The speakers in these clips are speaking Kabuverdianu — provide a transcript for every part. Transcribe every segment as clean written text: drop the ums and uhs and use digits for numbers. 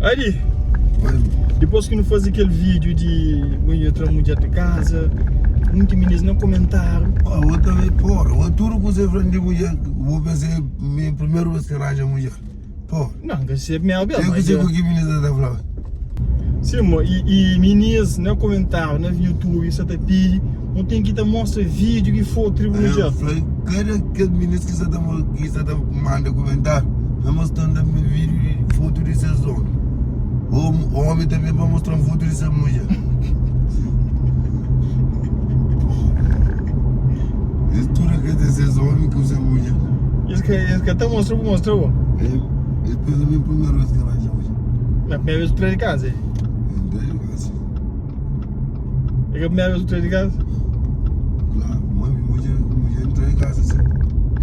Adi, dipôs ki nu faze kel vídeo di mulher tra mudjer di kaza, munti minis na komentáriu. Ah, eu também, porra, eu tudo que você fala de mulher, vou pensar, minha primeira vez que arranja mulher. Porra. Não, ka se primeira vez, Eu que mas sei é. com que menina tá falando. Sim, mo, e, e minis na komentáriu, na YouTube, sa ta pidi, nu ten ki ta mostra vídeo ki foto di Eu mudjer. falei, cada aquele menino que está que está manda comentário, vai mostrando também vídeo e foto de seus homens. O homem também vai mostrar foto de sua mulher. Isso tudo é que de seus homens com sua mulher. Es ka, es ka ta mostra, bu mostra bo. Eu, eu penso a minha primeira vez que arranja hoje. Na primeira vez que tu tra di kaza, é? Entrei de casa. É que a primeira vez que tu tra di kaza? Claro, mãe, mulher, mulher entrou em casa assim.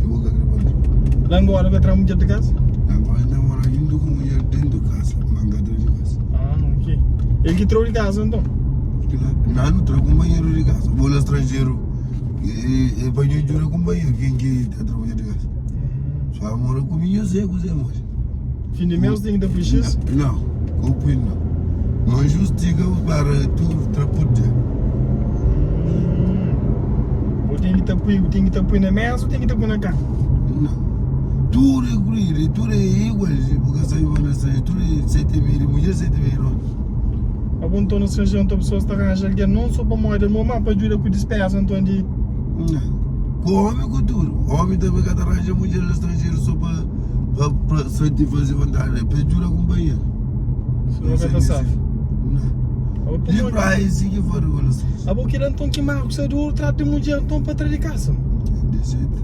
Eu vou querer para Lá agora vai entrar mulher de casa? Agora ainda mora junto com mulher dentro de casa, manga dentro de casa. Ah, ok. Ele que trouxe de casa então? Não, não trouxe companheiro de casa. Vou lá estrangeiro. E, e para eu jurar companheiro, quem que está trabalhando de casa? Só mora comigo, eu sei que você mora. Fim de mês tem que dar por X? Não, cupim não. Não justifica para tu trapudia. Ou tem que estar tem que estar na mesa ou tem que estar na cama? Não. Tudo é green, tudo é igual, porque sai para sair, tudo é sete mil, mulher sete mil. A bom então na estrangeiro, então a pessoa está arranjando alguém não só para moeda, mas para ajudar com despesa, então de. Não. Com homem com tudo. Homem também que arranja mulher no estrangeiro só para para satisfazer vontade, para ajudar companheiro. Se não vai passar. Não. E para aí sim que for o A bom que então que Marcos é duro, trata de mulher então para trás de casa. Desse jeito.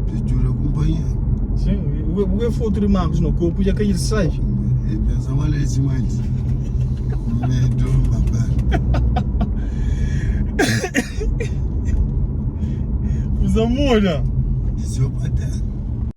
Para ajudar companheiro. Sim, o o é foto de Marcos no corpo já caiu sai. E pensa mal esse mais. Medo, papai. Os amor, Disse o pater.